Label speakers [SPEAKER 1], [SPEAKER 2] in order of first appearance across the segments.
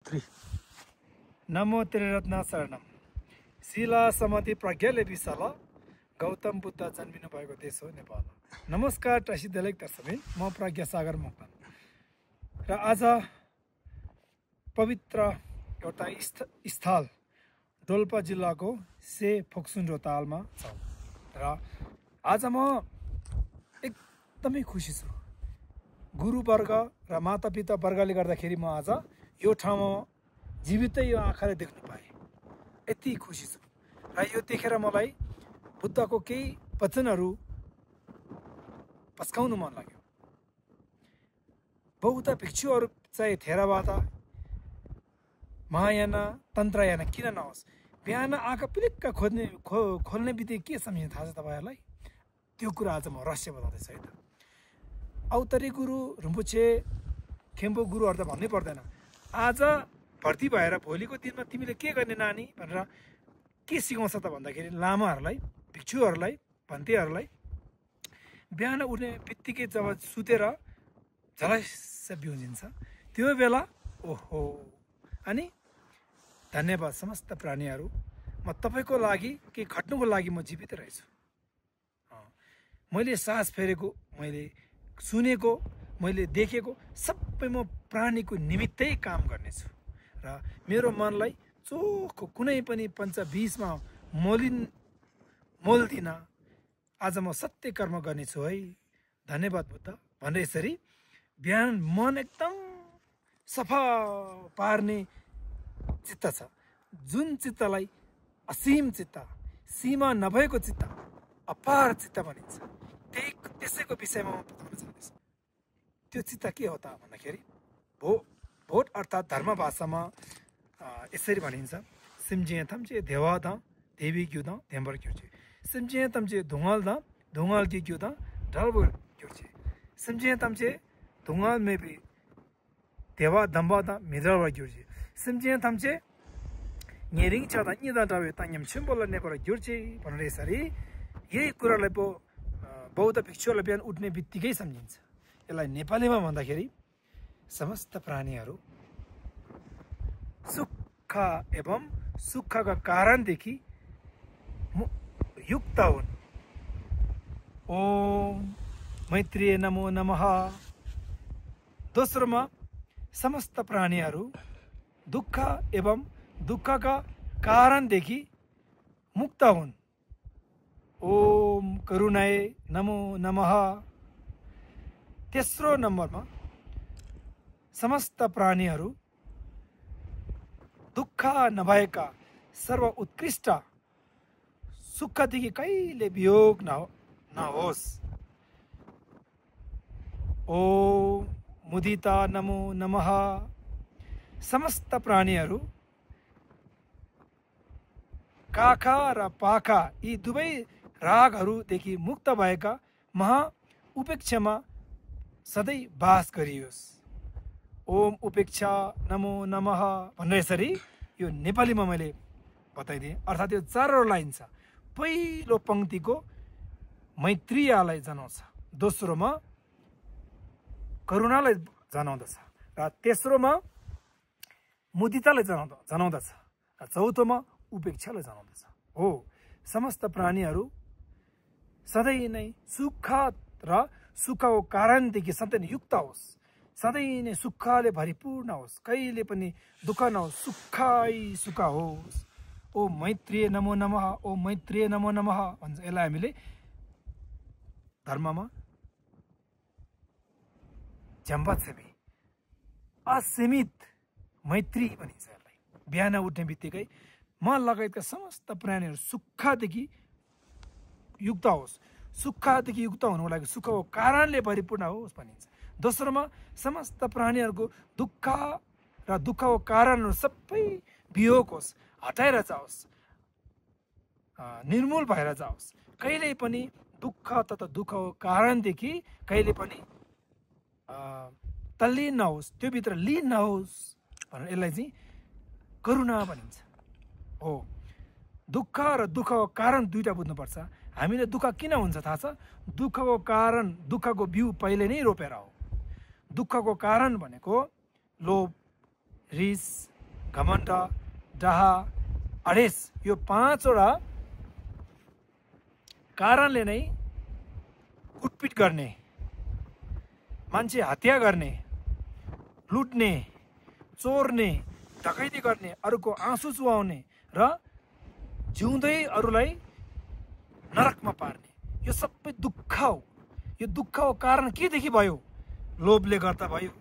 [SPEAKER 1] 3 नमो त्रिरत्न शरणम शिला समाधि प्रज्ञाले विशाल गौतम बुद्ध जन्मिनु भएको देश हो नेपाल। नमस्कार टासी दलेक दर्शकबिन, म प्रज्ञा सागर मोक्तान र आज पवित्र एउटा स्थल डोल्पा जिल्लाको से फोक्सुन रोतालमा छ र आज म एकदमै खुसी छु। गुरुवर्ग र मातापिता वर्गले गर्दाखेरि म आज यो ठाउँमा जीवितै यो आँखाले देख्न पाएँ। यति खुसी छु र यो देखेर मलाई बुद्धको केही वचनहरू पस्काउनु मन लाग्यो। बौद्ध भिक्षुहरू चाहिँ थेरावाद, महायान, तन्त्रयान किन नहोस्, बिहान आँखा पिलिक्क खोल्ने बित्तिकै के सम्झिने थाहा छ तपाईँहरूलाई? त्यो कुरा आज म रहस्य बताउँदैछु है त। औतरी गुरु, रुम्पुछे, खेम्बो गुरुहरू त भन्नै पर्दैन। आज भर्ती भएर भोलिको दिनमा तिमीले के गर्ने नानी भनेर के सिकाउँछ त भन्दाखेरि लामाहरूलाई, भिक्षुहरूलाई, भन्तेहरूलाई बिहान उठ्ने बित्तिकै जब सुतेर झलस्स बिउजिन्छ त्यो बेला ओहो। अनि धन्यवाद समस्त प्राणीहरू, म तपाईँको लागि के खट्नुको लागि म जीवित रहेछु। मैले सास फेरेको, मैले सुनेको, मैले देखेको सबै म प्राणीको निमित्तै काम गर्नेछु र मेरो मनलाई चोखो कुनै पनि पञ्चबीसमा मोल दिन आज म सत्य कर्म गर्नेछु है। धन्यवाद बुद्ध भनेर यसरी बिहान मन एकदम सफा पार्ने चित्त छ, जुन चित्तलाई असीम चित्त, सीमा नभएको चित्त, अपार चित्त भनिन्छ। त्यसैको विषयमा म बताउन चाहन्छु। त्यो चित्त के हो त भन्दाखेरि भोट अर्थात् धर्म भाषामा यसरी भनिन्छ, सिम्जिया थम्चे देवा द देवी क्यु द धेम्बर क्यु छे, सिम्जिया थम्चे धुङ्गाल द धुङ्गाल की क्यु द ढलबो क्यु छे, सिम्जिया थम्चे धुङ्गाल में भी देवा दम्बा द मिद्रवा क्यु छे, सिम्जिया थम्चे नेरिङ छ द नि द डवे ताङम छिम्बोल नेकर क्यु छे भनेर यसरी यही कुरालाई पो बौद्ध भिक्षुहरूले बिहान उठ्ने बित्तिकै सम्झिन्छ। यसलाई नेपालीमा भन्दाखेरि समस्त प्राणीहरू सुख एवं सुखका कारणदेखि युक्त हुन्। ओम मैत्रीय नमो नमः। दोस्रोमा समस्त प्राणीहरू दुःख एवं दुःखका कारणदेखि मुक्त हुन्। ओम करुणाय नमो नमः। तेस्रो नम्बरमा समस्त प्राणीहरू दुःख नभएका सर्व उत्कृष्ट सुखदेखि कहिले वियोग नहोस्। ओम मुदिता नमो नमः। समस्त प्राणीहरू काखा र पाखा यी दुवै रागहरूदेखि मुक्त भएका महा उपेक्षामा सधैँ बास गरियोस्। ओम उपेक्षा नमो नमः भनेर यसरी यो नेपालीमा मैले बताइदिएँ। अर्थात् यो चारवटा लाइन छ। पहिलो पङ्क्तिको मैत्रीयलाई जनाउँछ, दोस्रोमा करुणालाई जनाउँदछ र तेस्रोमा मुदितालाई जनाउँदछ र चौथोमा उपेक्षालाई जनाउँदछ। हो, समस्त प्राणीहरू सधैँ नै सुख र सुखको कारणदेखि सधैँ युक्त होस्, सधैँ नै सुखले भरिपूर्ण होस्, कहिले पनि दुःख नहोस्, सुखै सुख होस्। ओ मैत्रीय नमो नमः, ओ मैत्रीय नमो नमः भन्छ। यसलाई हामीले धर्ममा जम्बाछेमी असीमित मैत्री भनिन्छ यसलाई। बिहान उठ्ने बित्तिकै म लगायतका समस्त प्राणीहरू सुखदेखि युक्त होस्, सुखदेखि युक्त हुनुको लागि सुखको कारणले भरिपूर्ण होस् भनिन्छ। दोस्रोमा समस्त प्राणीहरूको दुःख र दुःखको कारणहरू सबै वियोग होस्, हटाएर जाओस्, निर्मूल भएर जाओस्, कहिल्यै पनि दुःख तथा दुःखको कारणदेखि कहिले पनि तल्लीन नहोस्, त्योभित्र लीन नहोस् भनेर यसलाई चाहिँ करुणा भनिन्छ। हो, दुःख र दुःखको कारण दुईवटा बुझ्नुपर्छ। हामीले दुःख किन हुन्छ थाहा छ? दुःखको कारण, दुःखको बिउ पहिले नै रोपेर हो। दुःखको कारण भनेको लोभ, रिस, घमण्ड, डाहा, अडेस, यो 5वटा कारणले नै कुटपिट गर्ने, मान्छे हत्या गर्ने, लुट्ने, चोर्ने, डकैती गर्ने, अरूको आँसु चुहाउने र जिउँदै अरूलाई नरकमा पार्ने, यो सबै दुःख हो। यो दुःखको कारण केदेखि भयो? लोभले गर्दा भयो,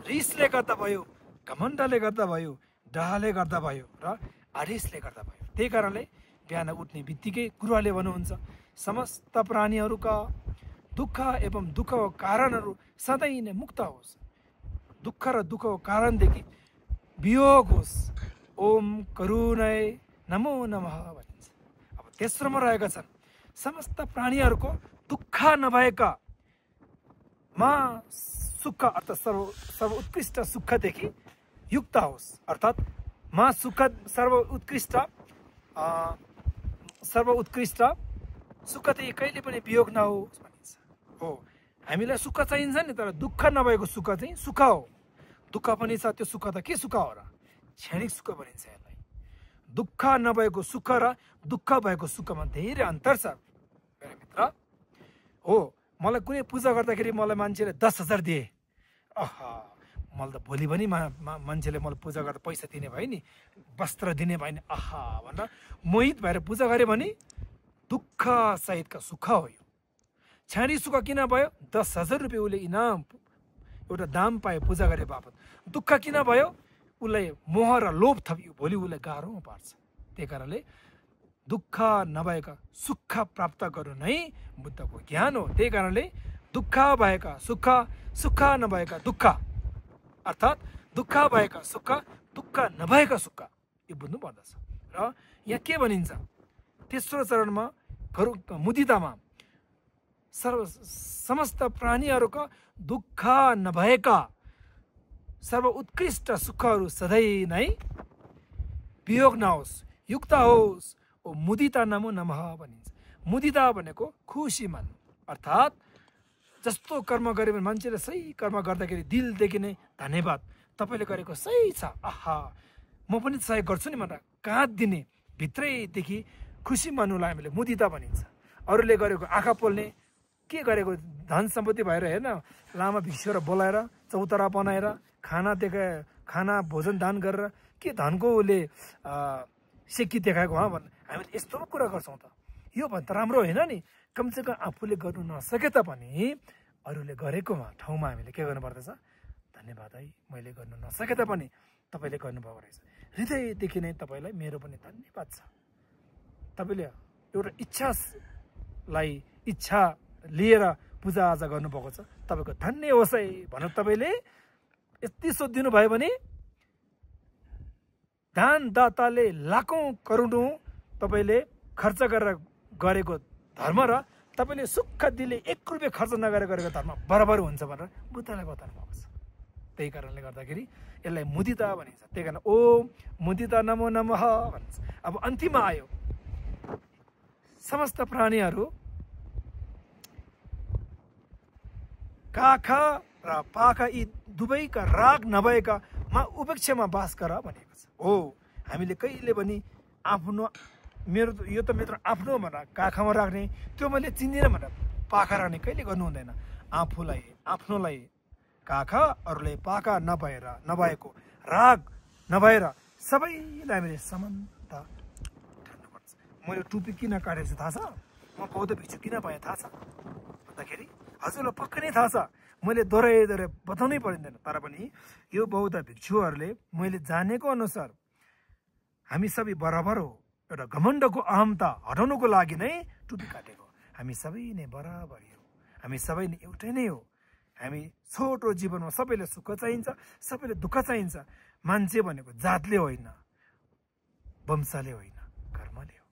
[SPEAKER 1] रिसले गर्दा भयो, घमण्डले गर्दा भयो, डाहाले गर्दा भयो र आदेशले गर्दा भयो। त्यही कारणले बिहान उठ्ने बित्तिकै गुरुआले भन्नुहुन्छ, समस्त प्राणीहरूका दुःख एवं दुःखको कारणहरू सधैँ नै मुक्त होस्, दुःख र दुःखको कारणदेखि वियोग होस्। ओम करुणय नमो नमः भनिन्छ। अब तेस्रोमा रहेका छन्, समस्त प्राणीहरूको दुःख नभएका मा सुख अर्थात् सर्वोत्कृष्ट सुखदेखि युक्त होस्, अर्थात् मा सुख सर्वोत्कृष्ट सुखदेखि कहिले पनि वियोग नहोस् भनिन्छ। हो, हामीलाई सुख चाहिन्छ नि, तर दुःख नभएको सुख चाहिँ सुख हो। दुःख पनि छ, त्यो सुख त के सुख हो र? क्षणिक सुख भनिन्छ यसलाई। दुःख नभएको सुख र दुःख भएको सुखमा धेरै अन्तर छ मेरो मित्र। हो, मलाई कुनै पूजा गर्दाखेरि मलाई मान्छेले 10,000 दिए, आहा, मलाई त भोलि पनि मान्छेले मलाई पूजा गर्दा पैसा दिने भयो नि, वस्त्र दिने भयो नि, आहा भनेर मोहित भएर पूजा गऱ्यो भने दुःख सहितका सुख हो यो। क्षणिक सुख किन भयो? 10,000 रुपियाँ उसले इनाम एउटा दाम पायो पूजा गरे बापत। दुःख किन भयो? उसलाई मोह र लोभ थपियो, भोलि उसलाई गाह्रोमा पार्छ। त्यही कारणले दुःख नभएका सुख प्राप्त गर्नु नै बुद्धको ज्ञान हो। त्यही कारणले दुःख भएका सुख, सुख नभएका दुःख, अर्थात् दुःख भएका सुख, दुःख नभएका सुख, यो बुझ्नु पर्दछ। र यहाँ के भनिन्छ? तेस्रो चरणमा मुदितामा समस्त प्राणीहरूका दुःख नभएका सर्वोत्कृष्ट सुखहरू सधैँ नै वियोग नहोस्, युक्त होस्। ओ मुदिता नमो नमः भनिन्छ। मुदिता भनेको खुसी मन, अर्थात् जस्तो कर्म गऱ्यो भने मान्छेले सही कर्म गर्दाखेरि दिलदेखि नै धन्यवाद, तपाईँले गरेको सही छ, आहा म पनि सहयोग गर्छु नि भनेर काँध दिने भित्रैदेखि खुसी मान्नुलाई हामीले मुदिता भनिन्छ। अरूले गरेको आँखा पोल्ने, के गरेको धन सम्पत्ति भएर हेर्न, लामा भिक्षुहरू बोलाएर चौतारा बनाएर खाना भोजन दान गरेर के धनको उसले सेकी देखाएको हो भन्ने हामीले यस्तो कुरा गर्छौँ त? यो भने त राम्रो होइन नि। कमसेकम आफूले गर्नु नसके तापनि अरूले गरेकोमा ठाउँमा हामीले के गर्नुपर्दछ? धन्यवाद है, मैले गर्नु नसके तापनि तपाईँले गर्नुभएको रहेछ, हृदयदेखि नै तपाईँलाई मेरो पनि धन्यवाद छ। तपाईँले एउटा इच्छा लिएर पूजाआजा गर्नुभएको छ, तपाईँको धन्य होस् है भनेर तपाईँले यति सोधिदिनु भयो भने दानदाताले लाखौँ करोडौँ तपाईँले खर्च गरेर गरेको धर्म र तपाईँले सुख दिले 1 रुपियाँ खर्च नगरेर गरेको धर्म बराबर हुन्छ भनेर बुद्धले बताउनु भएको छ। त्यही कारणले गर्दाखेरि यसलाई मुदिता भनिन्छ। त्यही कारण ओम मुदिता नमो नमः भनिन्छ। अब अन्तिममा आयो, समस्त प्राणीहरू काखा र पाखा यी दुवैका राग नभएका मा उपेक्षामा बास गर भनेको छ। हो, हामीले कहिले पनि आफ्नो यो त मेरो आफ्नो भनेर काखामा राख्ने, त्यो मैले चिन्दिनँ भनेर पाखा राख्ने कहिले गर्नु हुँदैन। आफ्नोलाई काखा, अरूलाई पाखा नभएको राग नभएर सबैलाई हामीले समानता ठान्नुपर्छ। मैले टुपी किन काटेको छु थाहा छ? म बौद्ध भिक्षु किन भएँ थाहा छ भन्दाखेरि हजुरलाई पक्कै नै थाहा छ, मैले दोहोऱ्याइ बताउनै परिँदैन। तर पनि यो बौद्ध भिक्षुहरूले मैले जानेको अनुसार हामी सबै बराबर हो, एउटा घमण्डको अहमता हटाउनुको लागि नै टुपी काटेको। हामी सबै नै बराबर हो, हामी सबै नै एउटै नै हो। हामी छोटो जीवनमा सबैले सुख चाहिन्छ, सबैले दुःख चाहिन्छ। मान्छे भनेको जातले होइन, वंशले होइन, कर्मले हो।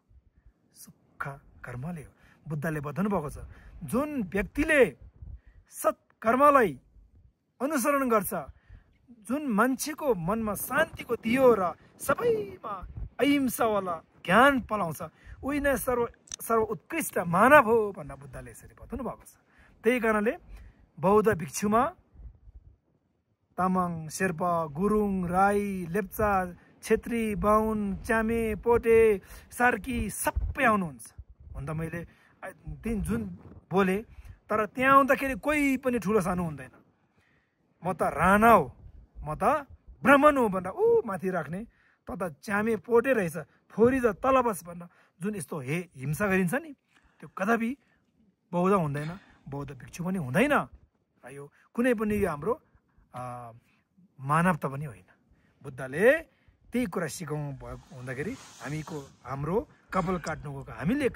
[SPEAKER 1] सुख कर्मले हो। बुद्धले बताउनु भएको छ, जुन व्यक्तिले सत्कर्मलाई अनुसरण गर्छ, जुन मान्छेको मनमा शान्तिको दियो र सबैमा अहिंसावाला ज्ञान पलाउँछ, उही नै सर्वोत्कृष्ट मानव हो भनेर बुद्धले यसरी बताउनु भएको छ। त्यही कारणले बौद्ध भिक्षुमा तामाङ, शेर्पा, गुरुङ, राई, लेप्चा, छेत्री बाहुन च्यामे पोटे सार्की सबै आउनुहुन्छ हुन त मैले जुन बोले तर त्यहाँ आउँदाखेरि कोही पनि ठुलो सानो हुँदैन म त राणा हो म त ब्राह्मण हो भनेर माथि राख्ने त च्यामे पोटे रहेछ फोरी त तल बस भनेर जुन यस्तो हिंसा गरिन्छ नि त्यो कदापि बौद्ध हुँदैन बौद्ध भिक्षु पनि हुँदैन यो कुनै पनि यो हाम्रो मानवता पनि होइन बुद्धले त्यही कुरा सिकाउनु भएको हुँदाखेरि हाम्रो कपाल काट्नु गएको हामीले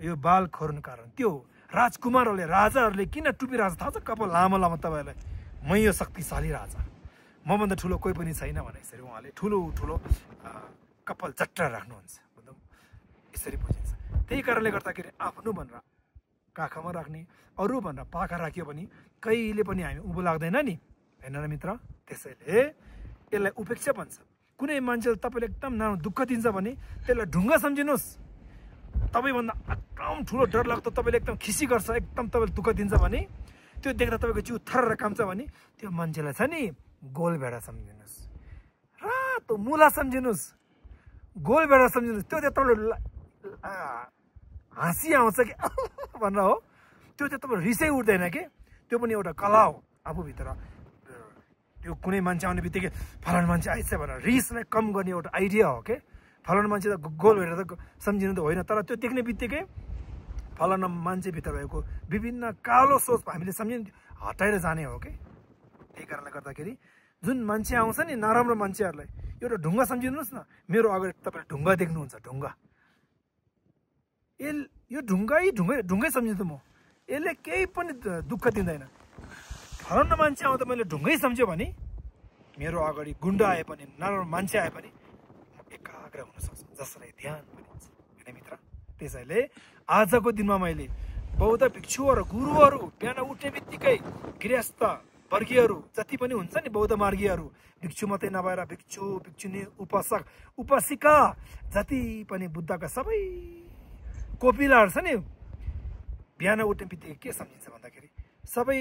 [SPEAKER 1] यो बाल खर्नु कारण त्यो राजकुमारहरूले राजाहरूले किन टुपी राजा थाहा छ कपाल लामो लामो तपाईँहरूलाई मै यो शक्तिशाली राजा मभन्दा ठुलो कोही पनि छैन भने यसरी उहाँले ठुलो ठुलो कपाल चट्टा राख्नुहुन्छ यसरी बुझिन्छ त्यही कारणले गर्दाखेरि आफ्नो भनेर काखमा राख्ने अरू भनेर पाखा राख्यो भने कहिले पनि हामी उँभो लाग्दैन नि होइन र मित्र त्यसैले यसलाई उपेक्षा भन्छ कुनै मान्छेले तपाईँले एकदम नानो दुःख दिन्छ भने त्यसलाई ढुङ्गा सम्झिनुहोस् तपाईँभन्दा एकदम ठुलो डर लाग्दो तपाईँले एकदम खिसी गर्छ एकदम तपाईँले दुःख दिन्छ भने त्यो देख्दा तपाईँको जिउ थर्र काम्छ भने त्यो मान्छेलाई छ नि गोल भेडा सम्झिनुहोस् रातो मुला सम्झिनुहोस् गोल भेडा सम्झिनुहोस् त्यो चाहिँ तपाईँले हाँसी आउँछ कि भनेर हो त्यो चाहिँ तपाईँ रिसै उठ्दैन कि त्यो पनि एउटा कला हो आफूभित्र त्यो कुनै मान्छे आउने बित्तिकै फलानु मान्छे आइछ भनेर रिसलाई कम गर्ने एउटा आइडिया हो के फलानु मान्छे त गोल भेडा त सम्झिनु त होइन तर त्यो देख्ने बित्तिकै फलाना मान्छेभित्र भएको विभिन्न कालो सोच हामीले सम्झिनु हटाएर जाने हो कि त्यही कारणले गर्दाखेरि जुन मान्छे आउँछ नि नराम्रो मान्छेहरूलाई एउटा ढुङ्गा सम्झिनुहोस् न मेरो अगाडि तपाईँले ढुङ्गा देख्नुहुन्छ ढुङ्गा यो ढुङ्गै सम्झिन्छु म यसले केही पनि दुःख दिँदैन फलाना मान्छे आउँदा मैले ढुङ्गै सम्झ्यो भने मेरो अगाडि गुन्डा आए पनि नराम्रो मान्छे आए पनि म एकाग्र हुनसक्छु जसलाई ध्यान भनिन्छ होइन मित्र त्यसैले आजको दिनमा मैले बौद्ध भिक्षुहरू गुरुहरू बिहान उठ्ने बित्तिकै गृहस्थ वर्गीयहरू जति पनि हुन्छ नि बौद्ध मार्गीहरू भिक्षु मात्रै नभएर भिक्षु भिक्षुनी उपासक उपासिका जति पनि बुद्धका सबै कोपिलाहरू छ नि बिहान उठ्ने बित्तिकै के सम्झिन्छ भन्दाखेरि सबै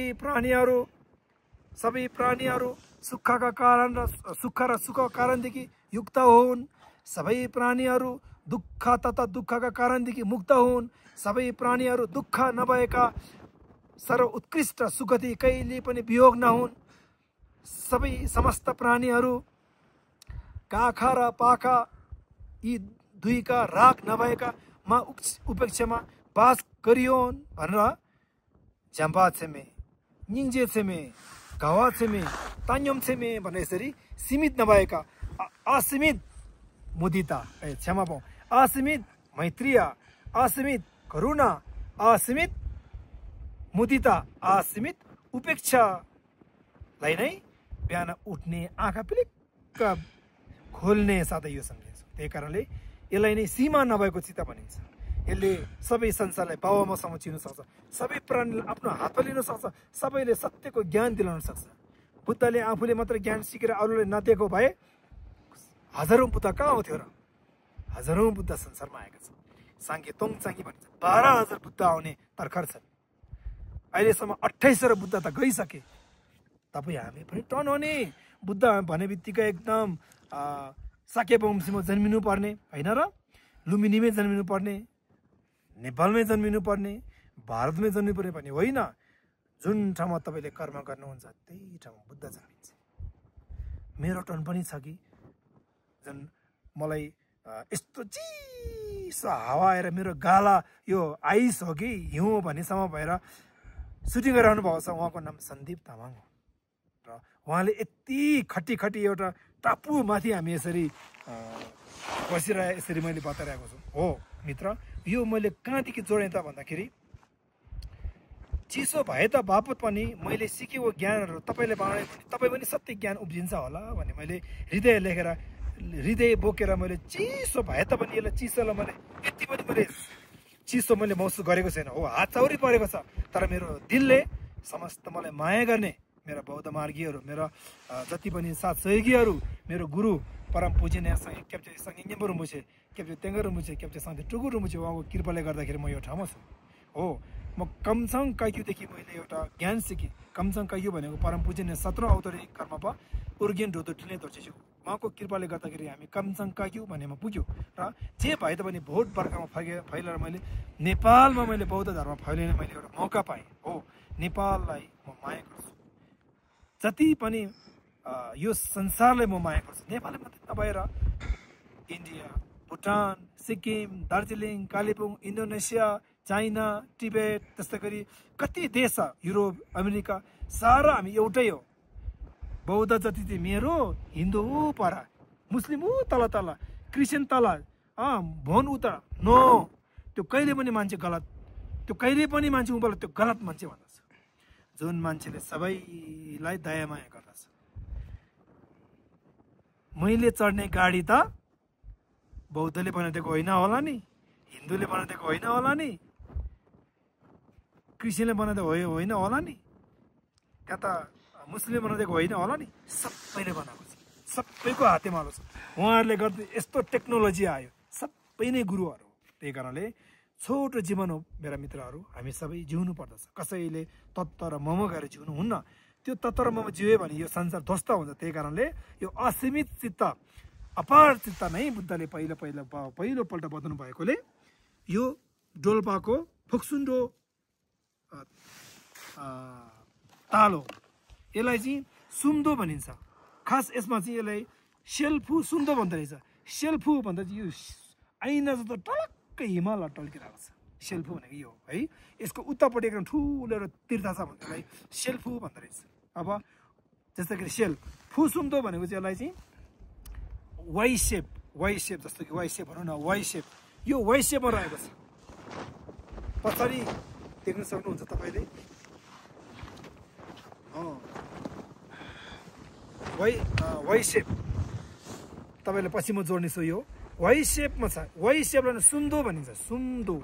[SPEAKER 1] प्राणीहरू सुखका कारण र सुखको कारणदेखि युक्त हुन् सबै प्राणीहरू दुःख तथा दुःखका कारणदेखि मुक्त हुन् सबै प्राणीहरू दुःख नभएका सर्वोत्कृष्ट सुखति कहिले पनि वियोग नहुन् सबै समस्त प्राणीहरू काखा र पाखा यी दुईका राग नभएका मा उपेक्षामा बास गरियोन् भनेर झ्याम्पा छेमे निङ्जे छेमे घावा छेमे तान्योम छेमे भनेर यसरी सीमित नभएका असीमित मुदिता क्षमा पाऊँ असीमित मैत्रीय असीमित करुणा असीमित मुदिता असीमित उपेक्षालाई नै बिहान उठ्ने आँखा पिलिक्क खोल्ने साथै यो सम्झिन्छ त्यही कारणले यसलाई नै सीमा नभएको चित्त भनिन्छ यसले सबै संसारलाई बाबामासँग चिन्नु सक्छ सबै प्राणीले आफ्नो हातमा लिन सक्छ सबैले सत्यको ज्ञान दिलाउन सक्छ बुद्धले आफूले मात्र ज्ञान सिकेर अरूले नदिएको भए हजारौँ बुद्ध कहाँ आउँथ्यो र हजारौँ बुद्ध संसारमा आएका छन् साङ्गे तोङचाङ्गी भनिन्छ 12,000 बुद्ध आउने तर्खर छन् अहिलेसम्म 2800 बुद्ध त गइसके तपाईँ हामी पनि टर्न हो नि बुद्ध भने बित्तिकै एकदम साके वंशमा जन्मिनु पर्ने होइन र लुम्बिनीमै जन्मिनु पर्ने नेपालमै जन्मिनु पर्ने भारतमै जन्मिनु पर्ने भन्ने होइन जुन ठाउँमा तपाईँले कर्म गर्नुहुन्छ त्यही ठाउँमा बुद्ध जन्मिन्छ मेरो टर्न पनि छ कि जुन मलाई यस्तो चिसो हावा आएर मेरो गाला यो आइस हो कि हिउँ भन्नेसम्म भएर सुटिङ गरिरहनु भएको छ उहाँको नाम सन्दीप तामाङ हो र उहाँले यति खटी खटी एउटा टापुमाथि हामी यसरी बसिरहे यसरी मैले बताइरहेको छु हो मित्र यो मैले कहाँदेखि जोडेँ त भन्दाखेरि चिसो भए त बापत पनि मैले सिकेको ज्ञानहरू तपाईँले बाँडे तपाईँ पनि सत्य ज्ञान उब्जिन्छ होला भने मैले हृदय बोकेर मैले चिसो भए त पनि यसलाई चिसोलाई मैले यति पनि मैले चिसो मैले महसुस गरेको छैन हो हात चाउरी परेको छ तर मेरो दिलले समस्त मलाई माया गर्ने मेरा बौद्ध मार्गीहरू मेरा जति पनि साथ सहयोगीहरू मेरो गुरु परम पूजनीय क्याप्टे सँगै नेम्बर मुछे क्याप्टे तेङ्गर मुछे क्याप्टे सँगै टुकुर मुछे उहाँको कृपाले गर्दाखेरि म यो ठाउँमा छु हो म कमसङ काइक्युदेखि मैले एउटा ज्ञान सिकेँ कमसङ काइक्यु भनेको परम पूजनीय 17औं अवतारी कर्मपा उर्गेन ढोतो टिने दोर्चेछु उहाँको कृपाले गर्दाखेरि हामी कञ्चनकाक्यु भन्नेमा पुग्यो र जे भए तापनि बहुत बर्खामा फैलाएर मैले नेपालमा मैले बौद्ध धर्म फैलिने मैले एउटा मौका पाएँ हो। नेपाललाई म माया गर्छु, जति पनि यो संसारलाई म माया गर्छु। नेपालले मात्रै नभएर India, Bhutan, Sikkim, Darjeeling, Kalimpong, Indonesia, China, Tibet, त्यस्तै गरी कति देश छ, युरोप, अमेरिका, सारा हामी एउटै हो। बौद्ध जति चाहिँ मेरो, हिन्दू पर, मुस्लिम तल तल, क्रिस्चियन तल, भन उता, नो, त्यो कहिले पनि मान्छे गलत, त्यो कहिले पनि मान्छे उबाट त्यो गलत मान्छे भन्दछ। जुन मान्छेले सबैलाई दया माया गर्दछ। मैले चढ्ने गाडी त बौद्धले बनाइदिएको होइन होला नि, हिन्दूले बनाइदिएको होइन होला नि, क्रिस्चियनले बनाइदिएको होइन होला नि, त्यहाँ त मुस्लिमले बनाइदिएको होइन होला नि, सबैले बनाएको छ, सबैको हातेमालो छ। उहाँहरूले गर्दा यस्तो टेक्नोलोजी आयो, सबै नै गुरुहरू हो। त्यही कारणले छोटो जीवन हो मेरा मित्रहरू, हामी सबै जिउनु पर्दछ। कसैले तत्त्व र मम गरेर जिउनु हुन्न। त्यो तत्त्व र मम जियो भने यो संसार ध्वस्त हुन्छ। त्यही कारणले यो असीमित चित्त, अपार चित्त नै बुद्धले पहिलोपल्ट बताउनु भएकोले यो डोल्पाको फोक्सुन्डो ताल हो। यसलाई चाहिँ सुम्दो भनिन्छ। खास यसमा चाहिँ यसलाई सेल्फु सुम्दो भन्दो रहेछ। सेल्फु भन्दा चाहिँ यो ऐना जस्तो टलक्कै हिमाल टल्किरहेको छ। सेल्फु भनेको यो है। यसको उतापट्टि एकदम ठुलो एउटा तीर्थ छ भने यसलाई सेल्फु भन्दो रहेछ। अब जस्तै कि सेल फुसुम्दो भनेको चाहिँ यसलाई चाहिँ वाइ सेप जस्तो कि वाइ सेप भनौँ न, वाइ सेप, यो वाइ सेपमा रहेको छ। पछाडि देख्न सक्नुहुन्छ तपाईँले वाइ सेप, तपाईँले पछि म जोड्नेछु। यो वाइ सेपमा छ। वाइ सेपलाई सुम्दो भनिन्छ, सुम्दो।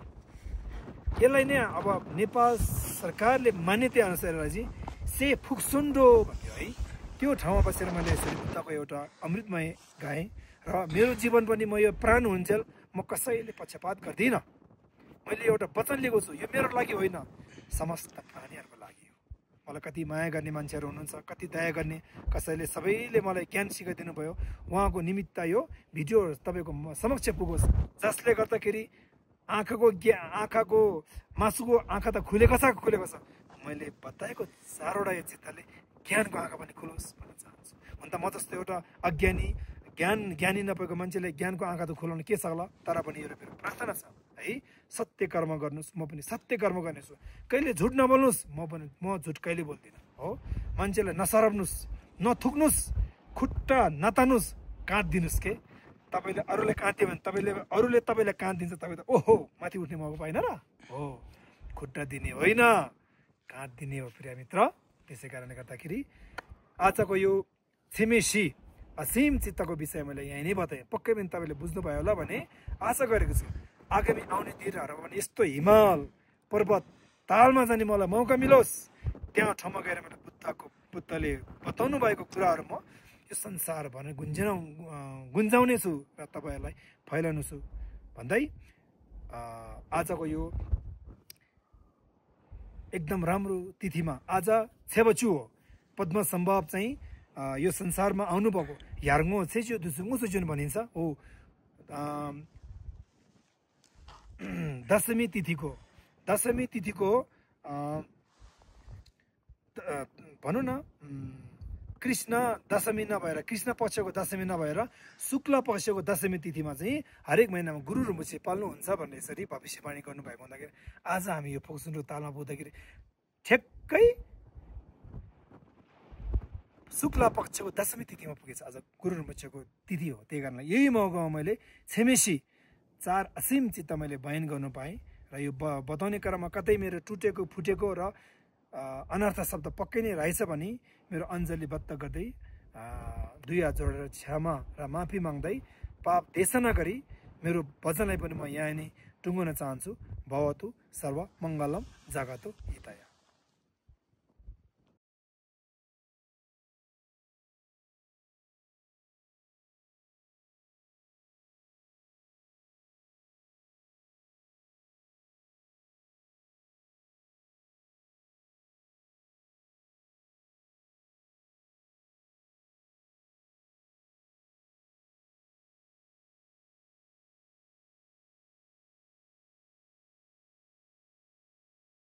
[SPEAKER 1] यसलाई नै अब नेपाल सरकारले मान्यता अनुसार यसलाई चाहिँ से फुक्सुन्डो भन्यो है। त्यो ठाउँमा बसेर मैले यसरी बुद्धको एउटा अमृतमय गाएँ र मेरो जीवन पनि म यो प्राण हुन्जेल म कसैले पक्षपात गर्दिनँ। मैले एउटा वचन लिएको छु, यो मेरो लागि होइन, समस्त प्राणीहरूको लागि हो। मलाई कति माया गर्ने मान्छेहरू हुनुहुन्छ, कति दया गर्ने, कसैले सबैले मलाई ज्ञान सिकाइदिनु भयो। उहाँको निमित्त यो भिडियो तपाईँको समक्ष पुगोस्, जसले गर्दाखेरि आँखाको मासुको आँखा त खुलेको छ। मैले बताएको 4वटा यो चित्तले ज्ञानको आँखा पनि खुलोस् भन्न चाहन्छु। हुन त म जस्तो एउटा ज्ञानी नपाएको मान्छेले ज्ञानको आँखा त खुलाउनु के छ होला, तर पनि यो मेरो प्रार्थना छ है। सत्य कर्म गर्नुहोस्, म पनि सत्य कर्म गर्नेछु। कहिले झुट नबोल्नुहोस्, म झुट कहिले बोल्दिनँ हो। मान्छेलाई नसराप्नुहोस्, नथुक्नुहोस्, खुट्टा नतान्नुहोस्, काँध दिनुहोस् के। तपाईँले अरूले काँद्यो भने अरूले तपाईँलाई काँध दिन्छ, तपाईँ त ओहो माथि उठ्ने मौका पाएन र हो। खुट्टा दिने होइन, काँध दिने हो प्रिय मित्र। त्यसै कारणले गर्दाखेरि आजको यो छिमेसी असीम चित्तको विषय मैले यहीँ नै बताएँ। पक्कै पनि तपाईँले बुझ्नुभयो होला भने आशा गरेको छु। आगामी आउने दिनहरूमा पनि यस्तो हिमाल पर्वत तालमा जाने मलाई मौका मिलोस्। त्यहाँ ठाउँमा गएर मैले बुद्धले बताउनु भएको कुराहरू म यो संसार भनेर गुन्जाउने छु र तपाईँहरूलाई फैलाउनु छु भन्दै आजको यो एकदम राम्रो तिथिमा आज छेबचु हो। पद्म सम्भव चाहिँ यो संसारमा आउनुभएको यार्ङो छेच्यो दुसुङो जुन भनिन्छ हो। दशमी तिथिको भनौँ न कृष्ण दशमी नभएर, कृष्ण पक्षको दशमी नभएर शुक्ल पक्षको दशमी तिथिमा चाहिँ हरेक महिनामा गुरु रुम्बुचे पाल्नुहुन्छ भन्ने यसरी भविष्यवाणी गर्नुभएको हुँदाखेरि आज हामी यो फोक्सुन्डो तालमा पुग्दाखेरि ठ्याक्कै शुक्ल पक्षको दशमी तिथिमा पुगेछ। आज गुरु रुम्बुचेको तिथि हो। त्यही कारणले यही मौकामा मैले छिमेसी 4 असीम चित्त मैले बयान गर्नु पाएँ र यो बताउने क्रममा कतै मेरो टुटेको फुटेको र अनर्थ शब्द पक्कै नै रहेछ भने मेरो अञ्जलीबद्ध गर्दै 2 हात जोडेर क्षमा र माफी माग्दै पाप देशना गरी मेरो वचनलाई पनि म यहाँ नै टुङ्गन चाहन्छु। भवतु सर्व मङ्गलम जगतो हिताय।